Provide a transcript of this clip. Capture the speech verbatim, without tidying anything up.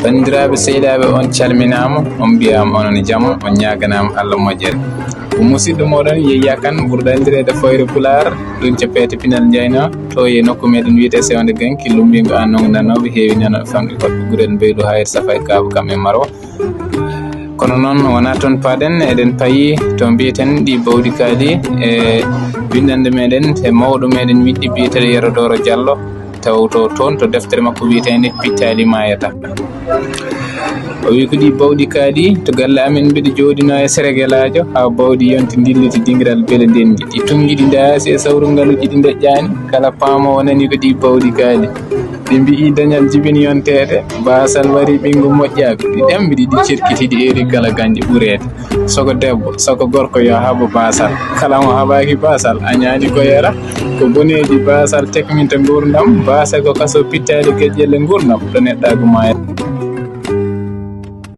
Banndiraaɓe sehilaaɓe, on calminaama, on mbiyaama onon e jam, on ñaaganaama Allah moƴƴere. Ko musidɗo mooɗon Yeyya Kan, ɓurɗo anndireede Fooyre Pulaar, ɗum cappete pinal Njayna, to e nokku meɗen wiyetee Sewnde Ganki, lumbingo aan nongo nanooɓe heewi nanooɓe famɗi hoɗɓe gurel Mbeydu Hayre Safay Kaabu kam e Marwa. Kono noon wonaa toon paaɗen, eɗen payi to mbiyeten ɗi bawɗi kaali e winndannde meɗen e mawɗo meɗen wiɗɗi biyeteeɗo Yero Dooro Jallo, taw to toon to deftere makko wiyeteende Pittaali Maayata. O wi ko ɗi bawɗi kaali to galle amen mbiɗa jooɗinoo e seregelaajo haa bawɗi yonti ndilliti dingiral bele ndenndi. Ɗi tunngi ɗi ndaasi e sawru ngaluuji ɗi ndeƴƴaani, kala paamoowo nani ko ɗi bawɗi kaali. Ɓe mbi'i dañal jibini yonteede, baasal wari ɓinngu moƴƴaaka. Ɗi ɗemɗi ɗi cirkiti ɗi eeri kala gañƴe ɓureede. Soko debbo, soko gorko yo haɓo baasal. Kala mo haɓaaki baasal, a ñaani ko yera. Ko boneeji baasal tekminta nguurndam, baasal ko kaso pittaali geƴƴelle nguurndam ɗo neɗɗaagu maaya.